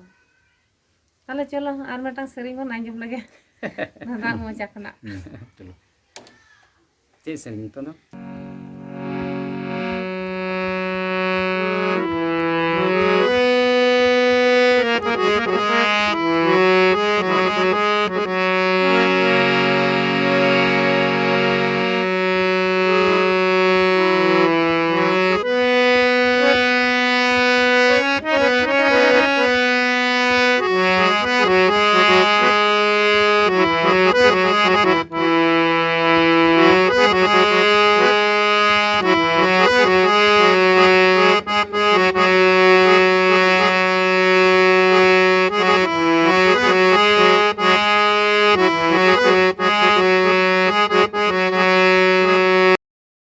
ᱛᱟᱦᱞᱮ ᱪᱚᱞᱚ ᱟᱨ ᱢᱤᱫᱴᱟᱝ ᱥᱮᱨᱮᱧ ᱵᱚᱱ ᱟᱸᱡᱚᱢ ᱞᱮᱜᱮ᱾ ᱫᱟᱫᱟ ᱢᱚᱪᱟ ᱠᱷᱚᱱᱟᱜ᱾ ᱦᱩᱸ, ᱪᱚᱞᱚ᱾ ᱪᱮᱫ ᱥᱮᱨᱮᱧ ᱱᱤᱛᱚᱜ ᱫᱚ?